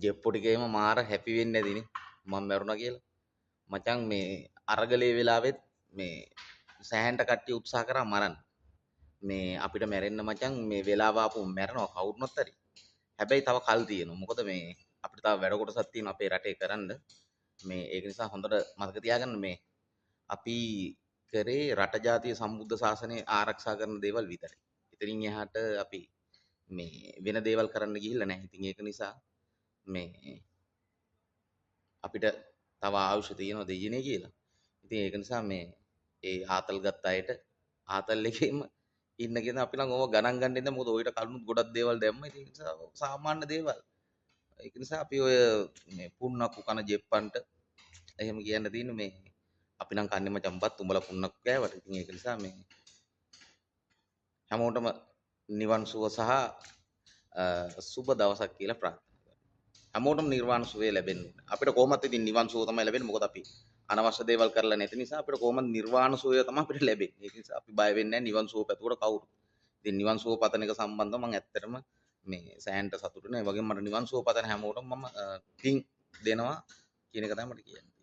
ජෙප්පු ටිකේම මාර හැපි වෙන්නේ නැතිනේ මම මැරුණා කියලා. මචං මේ අරගලේ වෙලාවෙත් මේ සෑහන්ට කට්ටිය උත්සාහ කරා මරන්න. මේ අපිට මැරෙන්න මචං මේ වෙලාව ආපුවම මැරෙනවා කවුරුනොත් හරි. හැබැයි තව කල් තියෙනවා. මොකද මේ අපිට තව වැඩ කොටසක් තියෙනවා අපේ රටේ කරන්න. මේ ඒක නිසා හොඳට මතක තියාගන්න මේ අපි කරේ රට ජාතිය සම්බුද්ධ ශාසනය ආරක්ෂා කරන දේවල් විතරයි. ඉතින් එහාට අපි මේ වෙන දේවල් කරන්න ගිහිල්ලා නැහැ. ඉතින් ඒක නිසා මේ අපිට තව ආයුෂ තියෙනවා දෙයියනේ කියලා. ඉතින් ඒක නිසා මේ ඒ ආතල් ගත්ත අයට ආතල් එකේම ඉන්න කියන අපි නම් ඕව ගණන් ගන්න ඉඳන්, මොකද ඔయిత කලිනුත් ගොඩක් දේවල් දැම්ම. ඉතින් ඒක නිසා සාමාන්‍ය දේවල්. ඒක නිසා අපි ඔය මේ පුන්නක්කු කන ජෙප්පන්ට එහෙම කියන්න තියෙන්නේ මේ අපි නම් කන්නේ මචං බත්, උඹලා පුන්නක්කු කෑවට. ඉතින් ඒක නිසා මේ හැමෝටම නිවන් සුව සහ සුබ දවසක් කියලා ප්‍රාර්ථනා කරනවා. හැමෝටම නිර්වාණ සුවය ලැබෙන්න ඕනේ. අපිට කොහොමත් ඉතින් නිවන් සුව තමයි ලැබෙන්නේ. මොකද අපි අනවශ්‍ය දේවල් කරලා නැති නිසා අපිට කොහොමද නිර්වාණ සුවය තමයි අපිට ලැබෙන්නේ. ඒක නිසා අපි බය වෙන්නේ නැහැ නිවන් සුව පැතුවට කවුරු. ඉතින් නිවන් සුව පතන එක සම්බන්ධව මම ඇත්තටම මේ සෑන්ට සතුටු වෙනවා. ඒ වගේම මට නිවන් සුව පතන හැමෝටම මම පිං දෙනවා කියන එක තමයි මට කියන්න.